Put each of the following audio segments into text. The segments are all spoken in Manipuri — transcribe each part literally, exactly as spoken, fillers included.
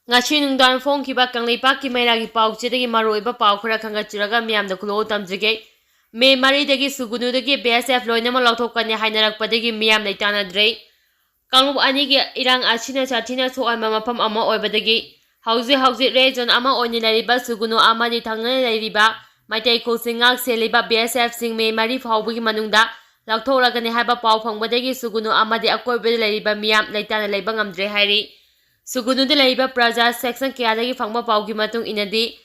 ꯉꯁꯤ ꯅꯨꯡꯗꯥꯡ ꯐꯣꯡꯈꯤꯕ ꯀꯪꯂꯩꯄꯥꯛꯀꯤ ꯃꯩꯔꯥꯒꯤ ꯄꯥꯎꯆꯦꯗꯒꯤ ꯃꯔꯨꯑꯣꯏꯕ ꯄꯥꯎ ꯈꯔ ꯈꯪꯒꯠꯆꯔꯒ ꯃꯤꯌꯥꯝꯗ ꯈꯨꯜꯂꯧ ꯇꯝꯖꯒꯦ꯫ ꯃꯦ ꯃꯔꯤꯗꯒꯤ ꯁꯨꯒꯨꯅꯨꯗꯒꯤ ꯕꯤ ꯑꯦꯁ ꯑꯦꯐ ꯂꯣꯏꯅꯃꯛ ꯂꯧꯊꯣꯛꯀꯅꯤ ꯍꯥꯏꯅꯔꯛꯄꯗꯒꯤ ꯃꯤꯌꯥꯝ ꯂꯩꯇꯥꯅꯗ꯭ꯔꯦ꯫ ꯀꯥꯡꯂꯨꯞ ꯑꯅꯤꯒꯤ ꯏꯔꯥꯡ ꯑꯁꯤꯅ ꯁꯥꯊꯤꯅ ꯁꯣꯛꯍꯟꯕ ꯃꯐꯝ ꯑꯃ ꯑꯣꯏꯕꯗꯒꯤ ꯍꯧꯖꯤꯛ ꯍꯧꯖꯤꯛ ꯔꯦꯗ ꯖꯣꯟ ꯑꯃ ꯑꯣꯏꯅ ꯂꯩꯔꯤꯕ ꯁꯨꯒꯨꯅꯨ ꯑꯃꯗꯤ ꯊꯪꯅꯅ ꯂꯩꯔꯤꯕ ꯃꯩꯇꯩ ꯈꯨꯜꯁꯤꯡ ꯉꯥꯛ ꯁꯦꯜꯂꯤꯕ ꯕꯤ ꯑꯦꯁ ꯑꯦꯐꯁꯤꯡ ꯃꯦ ꯃꯔꯤ ꯐꯥꯎꯕꯒꯤ ꯃꯅꯨꯡꯗ ꯂꯧꯊꯣꯛꯂꯒꯅꯤ ꯍꯥꯏꯕ ꯄꯥꯎ ꯐꯪꯕꯗꯒꯤ ꯁꯨꯒꯨꯅꯨ ꯑꯃꯗꯤ ꯑꯀꯣꯏꯕꯗ ꯂꯩꯔꯤꯕ ꯃꯤꯌꯥꯝ ꯂꯩꯇꯥꯅ ꯂꯩꯕ ꯉꯝꯗ꯭ꯔꯦ ꯍꯥꯏꯔꯤ꯫ ꯁꯨꯒꯨꯅꯨꯗ ꯂꯩꯔꯤꯕ ꯄ꯭ꯔꯖꯥ ꯁꯦꯛꯁꯟ ꯀꯌꯥꯗꯒꯤ ꯐꯪꯕ ꯄꯥꯎꯒꯤ ꯃꯇꯨꯡ ꯏꯟꯅꯗꯤ,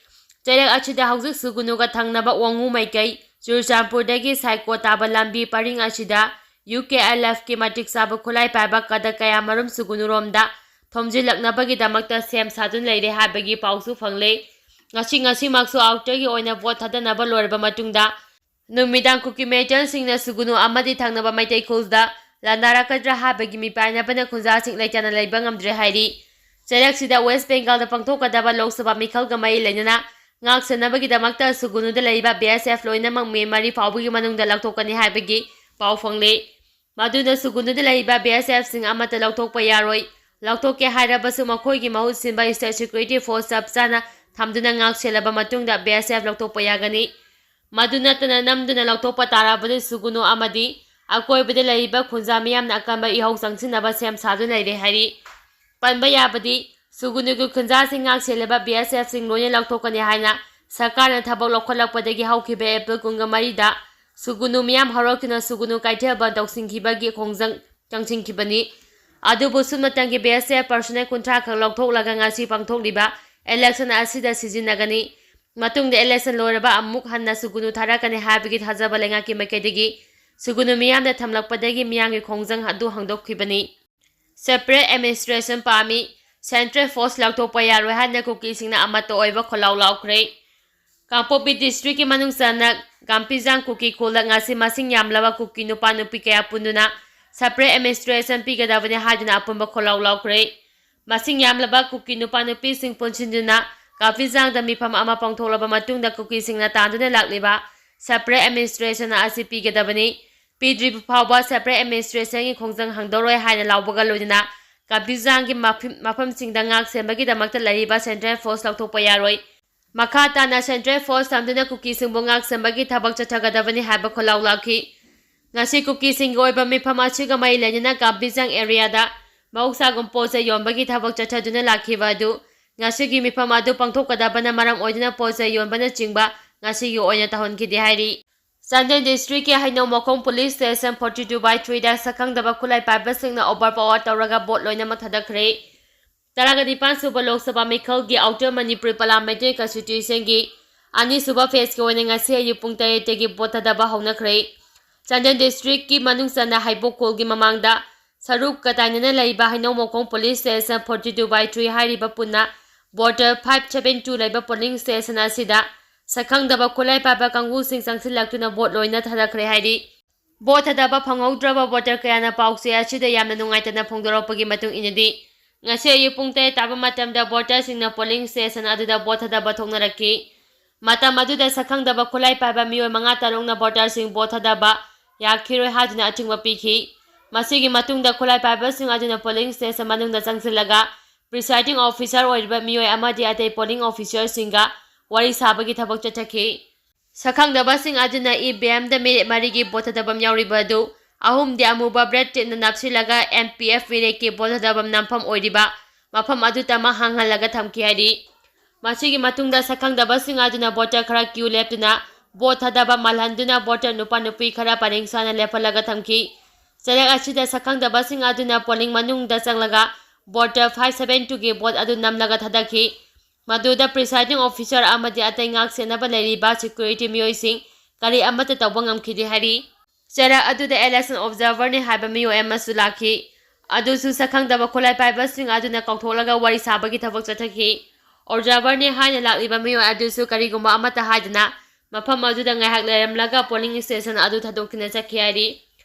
ꯆꯩꯔꯛ ꯑꯁꯤꯗ ꯍꯧꯖꯤꯛ ꯁꯨꯒꯨꯅꯨꯒ ꯊꯪꯅꯕ ꯋꯥꯉꯨ ꯃꯥꯏꯀꯩ ꯆꯨꯔꯆꯥꯟꯄꯨꯔꯗꯒꯤ ꯁꯥꯏꯀꯣ ꯇꯥꯕ ꯂꯝꯕꯤ ꯄꯔꯤꯡ ꯑꯁꯤꯗ ꯌꯨ ꯀꯦ ꯑꯦꯜ ꯑꯦꯐꯀꯤ ꯃꯇꯤꯛ ꯆꯥꯕ ꯈꯨꯠꯂꯥꯏ ꯄꯥꯏꯕ ꯀꯥꯗꯛ ꯀꯌꯥꯃꯔꯨꯝ ꯁꯨꯒꯨꯅꯨꯔꯣꯝꯗ ꯊꯣꯝꯖꯤꯜꯂꯛꯅꯕꯒꯤꯗꯃꯛꯇ ꯁꯦꯝ ꯁꯥꯗꯨꯅ ꯂꯩꯔꯦ ꯍꯥꯏꯕꯒꯤ ꯄꯥꯎꯁꯨ ꯐꯪꯂꯦ꯫ ꯉꯁꯤ, ꯉꯁꯤꯃꯛꯁꯨ ꯑꯥꯎꯇꯔꯒꯤ ꯑꯣꯏꯅ ꯚꯣꯠ ꯊꯥꯗꯅꯕ ꯂꯣꯏꯔꯕ ꯃꯇꯨꯡꯗ, ꯅꯨꯃꯤꯗꯥꯡ ꯀꯨꯀꯤ ꯃꯤꯂꯤꯇꯦꯟꯠꯁꯤꯡꯅ ꯁꯨꯒꯨꯅꯨ ꯑꯃꯗꯤ ꯊꯪꯅꯕ ꯃꯩꯇꯩ ꯈꯨꯜꯗ ꯂꯥꯟꯗꯥꯔꯛꯀꯗ꯭ꯔꯥ ꯍꯥꯏꯕꯒꯤ ꯃꯤꯄꯥꯏꯅꯕꯅ ꯈꯨꯟꯖꯥꯁꯤꯡ ꯂꯩꯇꯅ ꯂꯩꯕ ꯉꯝꯗ꯭ꯔꯦ ꯍꯥꯏꯔꯤ꯫ ꯆꯩꯔꯛꯁꯤꯗ ꯋꯦꯁ ꯕꯦꯡꯒꯥꯜꯗ ꯄꯥꯡꯊꯣꯛꯀꯗꯕ ꯂꯣꯛ ꯁꯚꯥ ꯃꯤꯈꯜꯒ ꯃꯔꯤ ꯂꯩꯅꯅ ꯉꯥꯛ ꯁꯦꯟꯅꯕꯒꯤꯗꯃꯛꯇ ꯁꯨꯒꯨꯅꯨꯗ ꯂꯩꯔꯤꯕ ꯕꯤ ꯑꯦꯁ ꯑꯦꯐ ꯂꯣꯏꯅꯃꯛ ꯃꯦ ꯃꯔꯤ ꯐꯥꯎꯕꯒꯤ ꯃꯅꯨꯡꯗ ꯂꯧꯊꯣꯛꯀꯅꯤ ꯍꯥꯏꯕꯒꯤ ꯄꯥꯎ ꯐꯪꯂꯦ꯫ ꯃꯗꯨꯅ ꯁꯨꯒꯨꯅꯨꯗ ꯂꯩꯔꯤꯕ ꯕꯤ ꯑꯦꯁ ꯑꯦꯐꯁꯤꯡ ꯑꯃꯠꯇ ꯂꯧꯊꯣꯛꯄ ꯌꯥꯔꯣꯏ꯫ ꯂꯧꯊꯣꯛꯀꯦ ꯍꯥꯏꯔꯕꯁꯨ ꯃꯈꯣꯏꯒꯤ ꯃꯍꯨꯠ ꯁꯤꯟꯕ ꯏꯁꯇꯦꯠ ꯁꯦꯀ꯭ꯌꯨꯔꯤꯇꯤ ꯐꯣꯔꯁ ꯆꯞ ꯆꯥꯅ ꯊꯝꯗꯨꯅ ꯉꯥꯛ ꯁꯦꯜꯂꯕ ꯃꯇꯨꯡꯗ ꯕꯤ ꯑꯦꯁ ꯑꯦꯐ ꯂꯧꯊꯣꯛꯄ ꯌꯥꯒꯅꯤ꯫ ꯃꯗꯨ ꯅꯠꯇꯅ ꯅꯝꯗꯨꯅ ꯂꯧꯊꯣꯛꯄ ꯇꯥꯔꯕꯗꯤ ꯁꯨꯒꯨꯅꯨ ꯑꯃꯗꯤ ꯑꯀꯣꯏꯕꯗ ꯂꯩꯔꯤꯕ ꯈꯨꯟꯖꯥ ꯃꯤꯌꯥꯝꯅ ꯑꯀꯟꯕ ꯏꯍꯧ ꯆꯪꯁꯤꯟꯅꯕ ꯁꯦꯝ ꯁꯥꯗꯨꯅ ꯂꯩꯔꯦ ꯍꯥꯏꯔꯤ꯫ ꯄꯟꯕ ꯌꯥꯕꯗꯤ, ꯁꯨꯒꯨꯅꯨꯒꯤ ꯈꯨꯟꯖꯥꯁꯤꯡ ꯉꯥꯛ ꯁꯦꯜꯂꯤꯕ ꯕꯤ ꯑꯦꯁ ꯑꯦꯐꯁꯤꯡ ꯂꯣꯏꯅ ꯂꯧꯊꯣꯛꯀꯅꯤ ꯍꯥꯏꯅ ꯁꯔꯀꯥꯔꯅ ꯊꯕꯛ ꯂꯧꯈꯠꯂꯛꯄꯗꯒꯤ ꯍꯧꯈꯤꯕ ꯑꯦꯄ꯭ꯔꯤꯜ ꯀꯨꯟꯒ ꯃꯔꯤꯗ ꯁꯨꯒꯨꯅꯨ ꯃꯤꯌꯥꯝ ꯍꯧꯔꯛꯇꯨꯅ ꯁꯨꯒꯨꯅꯨ ꯀꯩꯊꯦꯜ ꯕꯟ ꯇꯧꯁꯤꯟꯈꯤꯕꯒꯤ ꯈꯣꯡꯖꯪ ꯆꯪꯁꯤꯟꯈꯤꯕꯅꯤ꯫ ꯑꯗꯨꯕꯨ ꯁꯨꯞꯅꯇꯪꯒꯤ ꯕꯤ ꯑꯦꯁ ꯑꯦꯐ ꯄꯔꯁꯣꯅꯦꯜ ꯀꯨꯟꯊ꯭ꯔꯥ ꯈꯛ ꯂꯧꯊꯣꯛꯂꯒ ꯉꯁꯤ ꯄꯥꯡꯊꯣꯛꯂꯤꯕ ꯏꯂꯦꯛꯁꯟ ꯑꯁꯤꯗ ꯁꯤꯖꯤꯟꯅꯒꯅꯤ꯫ ꯃꯇꯨꯡꯗ ꯏꯂꯦꯛꯁꯟ ꯂꯣꯏꯔꯕ ꯑꯃꯨꯛ ꯍꯟꯅ ꯁꯨꯒꯨꯅꯨ ꯊꯥꯔꯛꯀꯅꯤ ꯍꯥꯏꯕꯒꯤ ꯊꯥꯖꯕ ꯂꯩꯉꯥꯛꯀꯤ ꯃꯥꯏꯀꯩꯗꯒꯤ ꯁꯨꯒꯨꯅꯨ ꯃꯤꯌꯥꯝꯗ ꯊꯝꯂꯛꯄꯗꯒꯤ ꯃꯤꯌꯥꯝꯒꯤ ꯈꯣꯡꯖꯪ ꯑꯗꯨ ꯍꯥꯡꯗꯣꯛꯈꯤꯕꯅꯤ꯫ ꯁꯦꯄꯔꯦꯠ ꯑꯦꯗꯃꯤꯅꯤꯁꯇ꯭ꯔꯦꯁꯟ ꯄꯥꯝꯃꯤ, ꯁꯦꯟꯇ꯭ꯔꯦꯜ ꯐꯣꯔꯁ ꯂꯧꯊꯣꯛꯄ ꯌꯥꯔꯣꯏ ꯍꯥꯏꯅ ꯀꯨꯀꯤꯁꯤꯡꯅ ꯑꯃꯠꯇ ꯑꯣꯏꯕ ꯈꯣꯜꯂꯥꯎ ꯂꯥꯎꯈ꯭ꯔꯦ꯫ ꯀꯥꯡꯄꯣꯛꯄꯤ ꯗꯤꯁꯇ꯭ꯔꯤꯛꯀꯤ ꯃꯅꯨꯡ ꯆꯟꯅ ꯒꯥꯝꯄꯤꯖꯥꯡ ꯀꯨꯀꯤ ꯈꯨꯜꯗ ꯉꯁꯤ ꯃꯁꯤꯡ ꯌꯥꯝꯂꯕ ꯀꯨꯀꯤ ꯅꯨꯄꯥ ꯅꯨꯄꯤ ꯀꯌꯥ ꯄꯨꯟꯗꯨꯅ ꯁꯦꯄꯔꯦꯠ ꯑꯦꯗꯃꯤꯅꯤꯁꯇ꯭ꯔꯦꯁꯟ ꯄꯤꯒꯗꯕꯅꯤ ꯍꯥꯏꯗꯨꯅ ꯑꯄꯨꯟꯕ ꯈꯣꯜꯂꯥꯎ ꯂꯥꯎꯈ꯭ꯔꯦ꯫ ꯃꯁꯤꯡ ꯌꯥꯝꯂꯕ ꯀꯨꯀꯤ ꯅꯨꯄꯥ ꯅꯨꯄꯤꯁꯤꯡ ꯄꯨꯟꯁꯤꯟꯗꯨꯅ ꯒꯥꯝꯄꯤꯖꯥꯡꯗ ꯃꯤꯐꯝ ꯑꯃ ꯄꯥꯡꯊꯣꯛꯂꯕ ꯃꯇꯨꯡꯗ ꯀꯨꯀꯤꯁꯤꯡꯅ ꯇꯥꯟꯗꯨꯅ ꯂꯥꯛꯂꯤꯕ ꯁꯦꯄꯔꯦꯠ ꯑꯦꯗꯃꯤꯅꯤꯁꯇ꯭ꯔꯦꯁꯟ ꯑꯁꯤ ꯄꯤꯒꯗꯕꯅꯤ, ꯄꯤꯗ꯭ꯔꯤꯕ ꯐꯥꯎꯕ ꯁꯦꯄꯔꯦꯠ ꯑꯦꯗꯃꯤꯅꯤꯁꯇ꯭ꯔꯦꯁꯟꯒꯤ ꯈꯣꯡꯖꯪ ꯍꯥꯡꯗꯣꯛꯂꯣꯏ ꯍꯥꯏꯅ ꯂꯥꯎꯕꯒ ꯂꯣꯏꯅꯅ ꯀꯥꯕꯤꯖꯥꯡꯒꯤ ꯃꯐꯝ-, ꯃꯐꯝꯁꯤꯡꯗ ꯉꯥꯛ ꯁꯦꯟꯕꯒꯤꯗꯃꯛꯇ ꯂꯩꯔꯤꯕ central force ꯂꯧꯊꯣꯛꯄ ꯌꯥꯔꯣꯏ꯫ ꯃꯈꯥ ꯇꯥꯅ central force ꯊꯝꯗꯨꯅ ꯀꯨꯀꯤꯁꯤꯡꯕꯨ ꯉꯥꯛ ꯁꯦꯟꯕꯒꯤ ꯊꯕꯛ ꯆꯠꯊꯒꯗꯕꯅꯤ ꯍꯥꯏꯕ ꯈꯣꯜꯂꯥꯎ ꯂꯥꯎꯈꯤ꯫ ꯉꯁꯤ ꯀꯨꯀꯤꯁꯤꯡꯒꯤ ꯑꯣꯏꯕ ꯃꯤꯐꯝ ꯑꯁꯤꯒ ꯃꯔꯤ ꯂꯩꯅꯅ ꯀꯥꯕꯤꯖꯥꯡ areaꯗ ꯃꯍꯧꯁꯥꯒꯨꯝ ꯄꯣꯠ ꯆꯩ ꯌꯣꯟꯕꯒꯤ ꯊꯕꯛ ꯆꯠꯊꯗꯨꯅ ꯂꯥꯛꯈꯤꯕ ꯑꯗꯨ ꯉꯁꯤꯒꯤ ꯃꯤꯐꯝ ꯑꯗꯨ ꯄꯥꯡꯊꯣꯛꯀꯗꯕꯅ ꯃꯔꯝ ꯑꯣꯏꯗꯨꯅ ꯄꯣꯠ ꯆꯩ ꯌꯣꯟꯕꯅꯆꯤꯡꯕ ꯉꯁꯤꯒꯤ ꯑꯣꯏꯅ ꯇꯧꯍꯟꯈꯤꯗꯦ ꯍꯥꯏꯔꯤ꯫ ꯆꯥꯟꯗꯦꯜ districtꯀꯤ ꯍꯩꯅꯧ ꯃꯈꯣꯡ police station forty two by threeꯗ ꯁꯛꯈꯪꯗꯕ ꯈꯨꯠꯂꯥꯏ ꯄꯥꯏꯕꯁꯤꯡꯅ overpower ꯇꯧꯔꯒ vote ꯂꯣꯏꯅꯃꯛ ꯊꯥꯗꯈ꯭ꯔꯦ꯫ ꯇꯔꯥꯒ ꯅꯤꯄꯥꯟ ꯁꯨꯕ Lok Sabha ꯃꯤꯈꯜꯒꯤ Outer Manipur Parliamentary Constituencyꯒꯤ ꯑꯅꯤꯁꯨꯕ phaseꯀꯤ ꯑꯣꯏꯅ ꯉꯁꯤ ꯑꯌꯨꯛ ꯄꯨꯡ ꯇꯔꯦꯠꯇꯒꯤ vote ꯊꯥꯗꯕ ꯍꯧꯅꯈ꯭ꯔꯦ꯫ ꯆꯥꯟꯗꯦꯜ districtꯀꯤ ꯃꯅꯨꯡ ꯆꯟꯅ ꯍꯩꯕꯣꯛ ꯈꯨꯜꯒꯤ ꯃꯃꯥꯡꯗ ꯁꯔꯨꯛ ꯀꯇꯥꯏꯅꯅ ꯂꯩꯕ ꯍꯩꯅꯧ ꯃꯈꯣꯡ police station forty two by three ꯍꯥꯏꯔꯤꯕ ꯄꯨꯟꯅ voter five seven two ꯂꯩꯕ polling station ꯑꯁꯤꯗ ꯁꯛꯈꯪꯗꯕ ꯈꯨꯠꯂꯥꯏ ꯄꯥꯏꯕ ꯀꯥꯡꯕꯨꯁꯤꯡ ꯆꯪꯁꯤꯜꯂꯛꯇꯨꯅ vote ꯂꯣꯏꯅ ꯊꯥꯗꯈ꯭ꯔꯦ ꯍꯥꯏꯔꯤ꯫ Vote ꯊꯥꯗꯕ ꯐꯪꯍꯧꯗ꯭ꯔꯕ voter ꯀꯌꯥꯅ ꯄꯥꯎꯆꯦ ꯑꯁꯤꯗ ꯌꯥꯝꯅ ꯅꯨꯡꯉꯥꯏꯇꯅ ꯐꯣꯡꯗꯣꯔꯛꯄꯒꯤ ꯃꯇꯨꯡ ꯏꯟꯅꯗꯤ, ꯉꯁꯤ ꯑꯌꯨꯛ ꯄꯨꯡ ꯇꯔꯦꯠ ꯇꯥꯕ ꯃꯇꯝꯗ voterꯁꯤꯡꯅ polling station ꯑꯗꯨꯗ vote ꯊꯥꯗꯕ ꯊꯣꯛꯅꯔꯛꯈꯤ꯫ ꯃꯇꯝ ꯑꯗꯨꯗ ꯁꯛꯈꯪꯗꯕ ꯈꯨꯠꯂꯥꯏ ꯄꯥꯏꯕ ꯃꯤꯑꯣꯏ ꯃꯉꯥ ꯇꯔꯨꯛꯅ voterꯁꯤꯡ vote ꯊꯥꯗꯕ ꯌꯥꯈꯤꯔꯣꯏ ꯍꯥꯏꯗꯨꯅ ꯑꯊꯤꯡꯕ ꯄꯤꯈꯤ꯫ ꯃꯁꯤꯒꯤ ꯃꯇꯨꯡꯗ ꯈꯨꯠꯂꯥꯏ ꯄꯥꯏꯕꯁꯤꯡ ꯑꯗꯨꯅ polling station ꯃꯅꯨꯡꯗ ꯆꯪꯁꯤꯜꯂꯒ presiding officer ꯑꯣꯏꯔꯤꯕ ꯃꯤꯑꯣꯏ ꯑꯃꯗꯤ ꯑꯇꯩ polling officerꯁꯤꯡꯒ ꯋꯥꯔꯤ ꯁꯥꯕꯒꯤ ꯊꯕꯛ ꯆꯠꯊꯈꯤ꯫ ꯁꯛꯈꯪꯗꯕꯁꯤꯡ ꯑꯗꯨꯅ EVMꯗ ꯃꯤꯅꯤꯠ ꯃꯔꯤꯒꯤ vote ꯊꯥꯗꯐꯝ ꯌꯥꯎꯔꯤꯕ ꯑꯗꯨ ꯑꯍꯨꯝꯗꯤ ꯑꯃꯨꯕ red tapeꯅ ꯅꯞꯁꯤꯜꯂꯒ MPF ꯃꯤꯔꯦꯞꯀꯤ vote ꯊꯥꯗꯐꯝ ꯅꯝꯐꯝ ꯑꯣꯏꯔꯤꯕ ꯃꯐꯝ ꯑꯗꯨꯇꯃꯛ ꯍꯥꯡꯍꯜꯂꯒ ꯊꯝꯈꯤ ꯍꯥꯏꯔꯤ꯫ ꯃꯁꯤꯒꯤ ꯃꯇꯨꯡꯗ ꯁꯛꯈꯪꯗꯕꯁꯤꯡ ꯑꯗꯨꯅ voter ꯈꯔ queue ꯂꯦꯞꯇꯨꯅ vote ꯊꯥꯗꯕ ꯃꯥꯜꯍꯟꯗꯨꯅ voter ꯅꯨꯄꯥ ꯅꯨꯄꯤ ꯈꯔ ꯄꯔꯦꯡ ꯁꯥꯅ ꯂꯦꯞꯍꯜꯂꯒ ꯊꯝꯈꯤ꯫ ꯆꯩꯔꯛ ꯑꯁꯤꯗ ꯁꯛꯈꯪꯗꯕꯁꯤꯡ ꯑꯗꯨꯅ polling ꯃꯅꯨꯡꯗ ꯆꯪꯂꯒ voter five seven twoꯒꯤ vote ꯑꯗꯨ ꯅꯝꯂꯒ ꯊꯥꯗꯈꯤ꯫ ꯃꯗꯨꯗ presiding officer ꯑꯃꯗꯤ ꯑꯇꯩ ꯉꯥꯛ ꯁꯦꯟꯅꯕ ꯂꯩꯔꯤꯕ security ꯃꯤꯑꯣꯏꯁꯤꯡ ꯀꯔꯤ ꯑꯃꯠꯇ ꯇꯧꯕ ꯉꯝꯈꯤꯗꯦ ꯍꯥꯏꯔꯤ꯫ ꯆꯩꯔꯛ ꯑꯗꯨꯗ election observerꯅꯤ ꯍꯥꯏꯕ ꯃꯤꯑꯣꯏ ꯑꯃꯁꯨ ꯂꯥꯛꯈꯤ꯫ ꯑꯗꯨꯁꯨ ꯁꯛꯈꯪꯗꯕ ꯈꯨꯠꯂꯥꯏ ꯄꯥꯏꯕꯁꯤꯡ ꯑꯗꯨꯅ ꯀꯧꯊꯣꯛꯂꯒ ꯋꯥꯔꯤ ꯁꯥꯕꯒꯤ ꯊꯕꯛ ꯆꯠꯊꯈꯤ꯫ Observerꯅꯤ ꯍꯥꯏꯅ ꯂꯥꯛꯂꯤꯕ ꯃꯤꯑꯣꯏ ꯑꯗꯨꯁꯨ ꯀꯔꯤꯒꯨꯝꯕ ꯑꯃꯠꯇ ꯍꯥꯏꯗꯅ ꯃꯐꯝ ꯑꯗꯨꯗ ꯉꯥꯏꯍꯥꯛ ꯂꯩꯔꯝꯂꯒ polling station ꯑꯗꯨ ꯊꯥꯗꯣꯛꯇꯨꯅ ꯆꯠꯈꯤ ꯍꯥꯏꯔꯤ꯫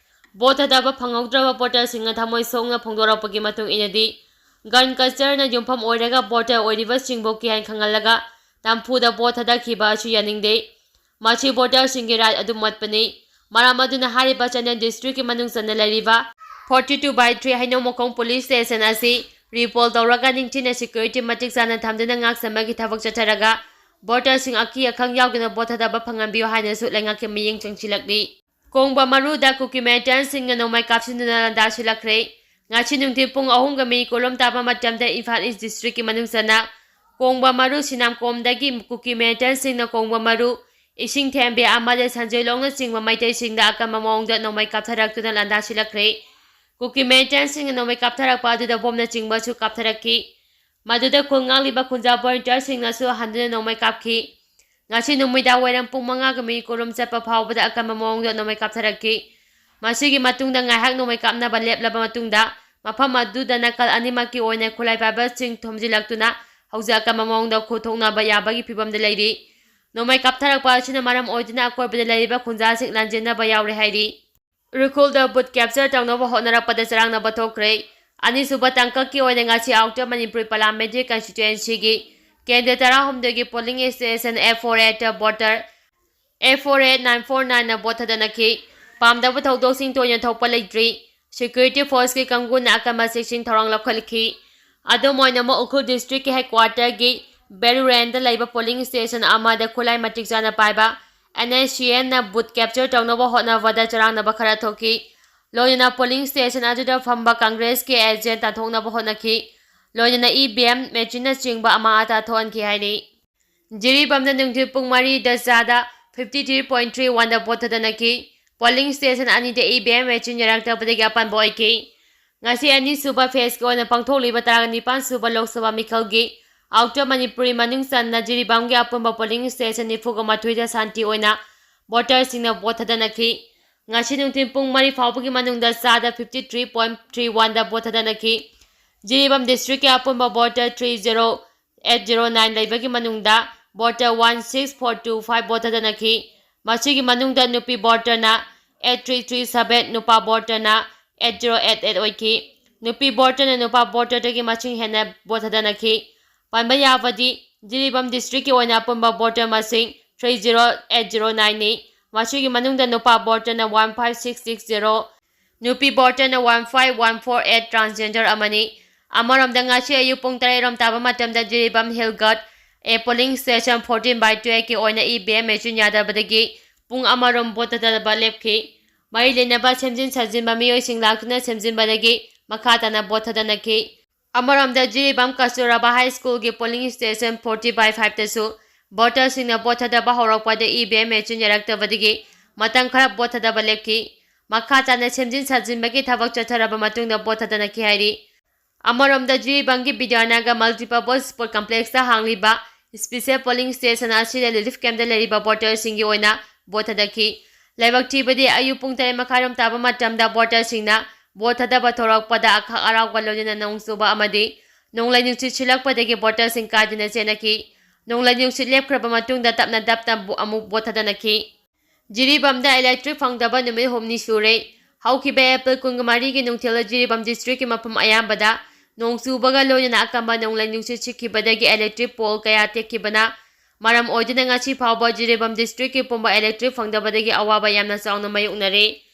Vote ꯊꯥꯗꯕ ꯐꯪꯍꯧꯗ꯭ꯔꯕ voterꯁꯤꯡꯅ ꯊꯃꯣꯏ ꯁꯣꯛꯅ ꯐꯣꯡꯗꯣꯔꯛꯄꯒꯤ ꯃꯇꯨꯡ ꯏꯟꯅꯗꯤ, gun cultureꯅ ꯌꯨꯝꯐꯝ ꯑꯣꯏꯔꯒ voter ꯑꯣꯏꯔꯤꯕꯁꯤꯡꯕꯨ ꯀꯤꯍꯟ ꯈꯪꯍꯜꯂꯒ ꯅꯝꯐꯨꯗ vote ꯊꯥꯗꯈꯤꯕ ꯑꯁꯤ ꯌꯥꯅꯤꯡꯗꯦ꯫ ꯃꯁꯤ voterꯁꯤꯡꯒꯤ right ꯑꯗꯨ ꯃꯣꯠꯄꯅꯤ꯫ ꯃꯔꯝ ꯑꯗꯨꯅ ꯍꯥꯏꯔꯤꯕ ꯆꯥꯟꯗꯦꯜ districtꯀꯤ ꯃꯅꯨꯡ ꯆꯟꯅ ꯂꯩꯔꯤꯕ forty two by three ꯍꯩꯅꯧꯃꯈꯣꯡ police station ꯑꯁꯤ repoll ꯇꯧꯔꯒ ꯅꯤꯡꯊꯤꯅ security ꯃꯇꯤꯛ ꯆꯥꯅ ꯊꯝꯗꯨꯅ ꯉꯥꯛꯁꯦꯟꯕꯒꯤ ꯊꯕꯛ ꯆꯠꯊꯔꯒ voterꯁꯤꯡ ꯑꯀꯤ ꯑꯈꯪ ꯌꯥꯎꯗꯅ vote ꯊꯥꯗꯕ ꯐꯪꯍꯟꯕꯤꯌꯨ ꯍꯥꯏꯅꯁꯨ ꯂꯩꯉꯥꯛꯀꯤ ꯃꯤꯠꯌꯦꯡ ꯆꯪꯁꯤꯜꯂꯛꯂꯤ꯫ ꯀꯣꯡꯕ ꯃꯔꯨꯗ ꯀꯨꯀꯤ militantꯁꯤꯡꯅ ꯅꯣꯡꯃꯩ ꯀꯥꯞꯁꯤꯟꯗꯨꯅ ꯂꯥꯟꯗꯥ ꯁꯤꯜꯂꯛꯈ꯭ꯔꯦ꯫ ꯉꯁꯤ ꯅꯨꯡꯊꯤꯜ ꯄꯨꯡ ꯑꯍꯨꯝꯒ ꯃꯤꯅꯤꯠ ꯀꯨꯟꯊ꯭ꯔꯥ ꯇꯥꯕ ꯃꯇꯝꯗ ꯏꯝꯐꯥꯜ East districtꯀꯤ ꯃꯅꯨꯡ ꯆꯟꯅ ꯀꯣꯡꯕ ꯃꯔꯨ ꯁꯤꯅꯥꯝꯀꯣꯝꯗꯒꯤ ꯀꯨꯀꯤ militantꯁꯤꯡꯅ ꯀꯣꯡꯕ ꯃꯔꯨ, ꯏꯁꯤꯡ ꯊꯦꯝꯕꯤ ꯑꯃꯗꯤ ꯁꯟꯖꯣꯏꯂꯣꯡꯅꯆꯤꯡꯕ ꯃꯩꯇꯩꯁꯤꯡꯗ ꯑꯀꯟꯕ ꯃꯑꯣꯡꯗ ꯅꯣꯡꯃꯩ ꯀꯥꯞꯊꯔꯛꯇꯨꯅ ꯂꯥꯟꯗꯥ ꯁꯤꯜꯂꯛꯈ꯭ꯔꯦ꯫ ꯀꯨꯀꯤ militantꯁꯤꯡꯅ ꯅꯣꯡꯃꯩ ꯀꯥꯞꯊꯔꯛꯄ ꯑꯗꯨꯗ ꯕꯣꯝꯅꯆꯤꯡꯕꯁꯨ ꯀꯥꯞꯊꯔꯛꯈꯤ꯫ ꯃꯗꯨꯗ ꯈꯨꯜ ꯉꯥꯛꯂꯤꯕ ꯈꯨꯟꯖꯥ volunteerꯁꯤꯡꯅꯁꯨ ꯍꯟꯗꯨꯅ ꯅꯣꯡꯃꯩ ꯀꯥꯞꯈꯤ꯫ ꯉꯁꯤ ꯅꯨꯃꯤꯗꯥꯡ ꯋꯥꯏꯔꯝ ꯄꯨꯡ ꯃꯉꯥꯒ ꯃꯤꯅꯤꯠ ꯀꯨꯟ ꯆꯠꯄ ꯐꯥꯎꯕꯗ ꯑꯀꯟꯕ ꯃꯑꯣꯡꯗ ꯅꯣꯡꯃꯩ ꯀꯥꯞꯊꯔꯛꯈꯤ꯫ ꯃꯁꯤꯒꯤ ꯃꯇꯨꯡꯗ ꯉꯥꯏꯍꯥꯛ ꯅꯣꯡꯃꯩ ꯀꯥꯞꯅꯕ ꯂꯦꯞꯂꯕ ꯃꯇꯨꯡꯗ ꯃꯐꯝ ꯑꯗꯨꯗ ꯅꯥꯀꯜ ꯑꯅꯤꯃꯛꯀꯤ ꯑꯣꯏꯅ ꯈꯨꯠꯂꯥꯏ ꯄꯥꯏꯕꯁꯤꯡ ꯊꯣꯝꯖꯤꯜꯂꯛꯇꯨꯅ ꯍꯧꯖꯤꯛ ꯑꯀꯟꯕ ꯃꯑꯣꯡꯗ ꯈꯨꯠ ꯊꯣꯛꯅꯕ ꯌꯥꯕꯒꯤ ꯐꯤꯕꯝꯗ ꯂꯩꯔꯤ꯫ ꯅꯣꯡꯃꯩ ꯀꯥꯞꯊꯔꯛꯄ ꯑꯁꯤꯅ ꯃꯔꯝ ꯑꯣꯏꯗꯨꯅ ꯑꯀꯣꯏꯕꯗ ꯂꯩꯔꯤꯕ ꯈꯨꯟꯖꯥꯁꯤꯡ ꯂꯥꯟꯖꯦꯟꯅꯕ ꯌꯥꯎꯔꯦ ꯍꯥꯏꯔꯤ꯫ ꯎꯈ꯭ꯔꯨꯜꯗ booth capture ꯇꯧꯅꯕ ꯍꯣꯠꯅꯔꯛꯄꯗ ꯆꯔꯥꯡꯅꯕ ꯊꯣꯛꯈ꯭ꯔꯦ꯫ ꯑꯅꯤꯁꯨꯕ ꯇꯥꯡꯀꯛꯀꯤ ꯑꯣꯏꯅ ꯉꯁꯤ Outer Manipuri Parliamentary Constituencyꯒꯤ ꯀꯦꯟꯗ꯭ꯔ ꯇꯔꯥꯍꯨꯝꯗꯣꯏꯒꯤ polling stationꯗ voter F four eight nine four nineꯅ vote ꯊꯥꯗꯅꯈꯤ꯫ ꯄꯥꯝꯗꯕ ꯊꯧꯗꯣꯛꯁꯤꯡ ꯇꯣꯏꯅ ꯊꯣꯛꯄ ꯂꯩꯇ꯭ꯔꯤ꯫ Security forceꯀꯤ ꯀꯥꯡꯕꯨꯅ ꯑꯀꯟꯕ ꯆꯦꯛꯁꯤꯟ ꯊꯧꯔꯥꯡ ꯂꯧꯈꯠꯈꯤ꯫ ꯑꯗꯨꯝ ꯑꯣꯏꯅꯃꯛ ꯎꯈ꯭ꯔꯨꯜ districtꯀꯤ headquarterꯒꯤ ꯕꯦꯔꯨꯔꯦꯟꯗ ꯂꯩꯕ polling station ꯑꯃꯗ ꯈꯨꯠꯂꯥꯏ ꯃꯇꯤꯛ ꯆꯥꯅ ꯄꯥꯏꯕ NSCNꯅ booth capture ꯇꯧꯅꯕ ꯍꯣꯠꯅꯕꯗ ꯆꯔꯥꯡꯅꯕ ꯈꯔ ꯊꯣꯛꯈꯤ꯫ ꯂꯣꯏꯅꯅ polling station ꯑꯗꯨꯗ ꯐꯝꯕ Congressꯀꯤ agent ꯇꯥꯟꯊꯣꯛꯅꯕ ꯍꯣꯠꯅꯈꯤ꯫ ꯂꯣꯏꯅꯅ EVM machineꯅꯆꯤꯡꯕ ꯑꯃꯥ ꯑꯇꯥ ꯊꯣꯛꯍꯟꯈꯤ ꯍꯥꯏꯔꯤ꯫ ꯖꯤꯔꯤꯕꯥꯝꯗ ꯅꯨꯡꯊꯤꯜ ꯄꯨꯡ ꯃꯔꯤꯗ ꯆꯥꯗ fifty three point three oneꯗ vote ꯊꯥꯗꯅꯈꯤ꯫ Polling station ꯑꯅꯤꯗ EVM machine ꯌꯥꯔꯛꯇꯕꯗꯒꯤ ꯑꯄꯟꯕ ꯑꯣꯏꯈꯤ꯫ ꯉꯁꯤ ꯑꯅꯤꯁꯨꯕ phaseꯀꯤ ꯑꯣꯏꯅ ꯄꯥꯡꯊꯣꯛꯂꯤꯕ ꯇꯔꯥꯅꯤꯄꯥꯟ ꯁꯨꯕ ꯂꯣꯛ ꯁꯚꯥ ꯃꯤꯈꯜꯒꯤ Outer Manipuri ꯃꯅꯨꯡ ꯆꯟꯅ ꯖꯤꯔꯤꯕꯥꯝꯒꯤ ꯑꯄꯨꯟꯕ polling station ꯅꯤꯐꯨꯒ ꯃꯥꯊꯣꯏꯗ ꯁꯥꯟꯇꯤ ꯑꯣꯏꯅ voterꯁꯤꯡꯅ vote ꯊꯥꯗꯅꯈꯤ꯫ ꯉꯁꯤ ꯅꯨꯡꯊꯤꯜ ꯄꯨꯡ ꯃꯔꯤ ꯐꯥꯎꯕꯒꯤ ꯃꯅꯨꯡꯗ ꯆꯥꯗ fifty three point three oneꯗ vote ꯊꯥꯗꯅꯈꯤ꯫ Jiribam districtꯀꯤ ꯑꯄꯨꯟꯕ voter three zero eight zero nine ꯂꯩꯕꯒꯤ ꯃꯅꯨꯡꯗ voter one six four two five vote ꯊꯥꯗꯅꯈꯤ꯫ ꯃꯁꯤꯒꯤ ꯃꯅꯨꯡꯗ ꯅꯨꯄꯤ voterꯅ eight three three seven, ꯅꯨꯄꯥ voterꯅ eight zero eight eight ꯑꯣꯏꯈꯤ꯫ ꯅꯨꯄꯤ voterꯅ ꯅꯨꯄꯥ voterꯗꯒꯤ ꯃꯁꯤꯡ ꯍꯦꯟꯅ vote ꯊꯥꯗꯅꯈꯤ꯫ ꯄꯟꯕ ꯌꯥꯕꯗꯤ, ꯖꯤꯔꯤꯕꯥꯝ districtꯀꯤ ꯑꯣꯏꯅ ꯑꯄꯨꯟꯕ voter ꯃꯁꯤꯡ three zero eight zero nineꯅꯤ꯫ ꯃꯁꯤꯒꯤ ꯃꯅꯨꯡꯗ ꯅꯨꯄꯥ voterꯅ one five six six zero, ꯅꯨꯄꯤ voterꯅ one five one four eight transgender ꯑꯃꯅꯤ꯫ ꯑꯃꯔꯣꯝꯗ, ꯉꯁꯤ ꯑꯌꯨꯛ ꯄꯨꯡ ꯇꯔꯦꯠ ꯔꯣꯝ ꯇꯥꯕ ꯃꯇꯝꯗ Jiribam Hill Guard A polling station fourteen by twelveꯀꯤ ꯑꯣꯏꯅ EVM machine ꯌꯥꯗꯕꯗꯒꯤ ꯄꯨꯡ ꯑꯃꯔꯣꯝ vote ꯊꯥꯗꯕ ꯂꯦꯞꯈꯤ꯫ ꯃꯔꯤ ꯂꯩꯅꯕ ꯁꯦꯝꯖꯤꯟ ꯁꯥꯖꯤꯟꯕ ꯃꯤꯑꯣꯏꯁꯤꯡ ꯂꯥꯛꯇꯨꯅ ꯁꯦꯝꯖꯤꯟꯕꯗꯒꯤ ꯃꯈꯥ ꯇꯥꯅ vote ꯊꯥꯗꯅꯈꯤ꯫ ꯑꯃꯔꯣꯝꯗ, Jiribam ꯀꯁꯇꯨꯔꯕꯥ High Schoolꯒꯤ polling station forty by fiveꯇꯁꯨ voterꯁꯤꯡꯅ vote ꯊꯥꯗꯕ ꯍꯧꯔꯛꯄꯗ EVM machine ꯌꯥꯔꯛꯇꯕꯗꯒꯤ ꯃꯇꯝ ꯈꯔ vote ꯊꯥꯗꯕ ꯂꯦꯞꯈꯤ꯫ ꯃꯈꯥ ꯇꯥꯅ ꯁꯦꯝꯖꯤꯟ ꯁꯥꯖꯤꯟꯕꯒꯤ ꯊꯕꯛ ꯆꯠꯊꯔꯕ ꯃꯇꯨꯡꯗ vote ꯊꯥꯗꯅꯈꯤ ꯍꯥꯏꯔꯤ꯫ ꯑꯃꯔꯣꯝꯗ, ꯖꯤꯔꯤꯕꯥꯝꯒꯤ ꯕꯤꯗ꯭ꯌꯥꯅꯒꯔ Multipurpose Sport Complexꯇ ꯍꯥꯡꯂꯤꯕ special polling station ꯑꯁꯤꯗ relief campꯇ ꯂꯩꯔꯤꯕ voterꯁꯤꯡꯒꯤ ꯑꯣꯏꯅ vote ꯊꯥꯗꯈꯤ꯫ ꯂꯥꯏꯕꯛ ꯊꯤꯕꯗꯤ, ꯑꯌꯨꯛ ꯄꯨꯡ ꯇꯔꯦꯠ ꯃꯈꯥꯏꯔꯣꯝ ꯇꯥꯕ ꯃꯇꯝꯗ voterꯁꯤꯡꯅ vote ꯊꯥꯗꯕ ꯊꯣꯔꯛꯄꯗ ꯑꯈꯥꯛ ꯑꯔꯥꯎꯒ ꯂꯣꯏꯅꯅ ꯅꯣꯡ ꯆꯨꯕ ꯑꯃꯗꯤ ꯅꯣꯡꯂꯩ ꯅꯨꯡꯁꯤꯠ ꯁꯤꯜꯂꯛꯄꯗꯒꯤ voterꯁꯤꯡ ꯀꯥꯏꯗꯅ ꯆꯦꯟꯅꯈꯤ꯫ ꯅꯣꯡꯂꯩ ꯅꯨꯡꯁꯤꯠ ꯂꯦꯞꯈ꯭ꯔꯕ ꯃꯇꯨꯡꯗ ꯇꯞꯅ ꯇꯞꯅ ꯕꯣ-, ꯑꯃꯨꯛ vote ꯊꯥꯗꯅꯈꯤ꯫ ꯖꯤꯔꯤꯕꯥꯝꯗ electric ꯐꯪꯗꯕ ꯅꯨꯃꯤꯠ ꯍꯨꯝꯅꯤ ꯁꯨꯔꯦ꯫ ꯍꯧꯈꯤꯕ April ꯀꯨꯟꯃꯔꯤꯒꯤ ꯅꯨꯡꯊꯤꯜꯗ ꯖꯤꯔꯤꯕꯥꯝ districtꯀꯤ ꯃꯐꯝ ꯑꯌꯥꯝꯕꯗ ꯅꯣꯡ ꯆꯨꯕꯒ ꯂꯣꯏꯅꯅ ꯑꯀꯟꯕ ꯅꯣꯡꯂꯩ ꯅꯨꯡꯁꯤꯠ ꯁꯤꯠꯈꯤꯕꯗꯒꯤ electric pole ꯀꯌꯥ ꯇꯦꯛꯈꯤꯕꯅ ꯃꯔꯝ ꯑꯣꯏꯗꯨꯅ ꯉꯁꯤ ꯐꯥꯎꯕ ꯖꯤꯔꯤꯕꯥꯝ districtꯀꯤ ꯄꯨꯝꯕ electric ꯐꯪꯗꯕꯗꯒꯤ ꯑꯋꯥꯕ ꯌꯥꯝꯅ ꯆꯥꯎꯅ ꯃꯥꯌꯣꯛꯅꯔꯤ꯫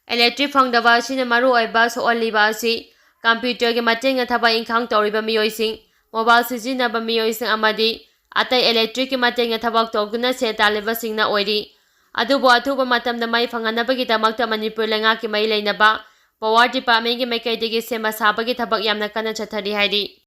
Electric ꯐꯪꯗꯕ ꯑꯁꯤꯅ ꯃꯔꯨ ꯑꯣꯏꯕ ꯁꯣꯛꯍꯜꯂꯤꯕ ꯑꯁꯤ computerꯒꯤ ꯃꯇꯦꯡꯅ ꯊꯕꯛ ꯏꯪꯈꯥꯡ ꯇꯧꯔꯤꯕ ꯃꯤꯑꯣꯏꯁꯤꯡ, mobile ꯁꯤꯖꯤꯟꯅꯕ ꯃꯤꯑꯣꯏꯁꯤꯡ ꯑꯃꯗꯤ ꯑꯇꯩ electricꯀꯤ ꯃꯇꯦꯡꯅ ꯊꯕꯛ ꯇꯧꯗꯨꯅ ꯁꯦꯜ ꯇꯥꯜꯂꯤꯕꯁꯤꯡꯅ ꯑꯣꯏꯔꯤ꯫ ꯑꯗꯨꯕꯨ ꯑꯊꯨꯕ ꯃꯇꯝꯗ ꯃꯩ ꯐꯪꯍꯟꯅꯕꯒꯤꯗꯃꯛꯇ ꯃꯅꯤꯄꯨꯔ ꯂꯩꯉꯥꯛꯀꯤ ꯃꯔꯤ ꯂꯩꯅꯕ power departmentꯀꯤ ꯃꯥꯏꯀꯩꯗꯒꯤ ꯁꯦꯝꯕ ꯁꯥꯕꯒꯤ ꯊꯕꯛ ꯌꯥꯝꯅ ꯀꯟꯅ ꯆꯠꯊꯔꯤ ꯍꯥꯏꯔꯤ꯫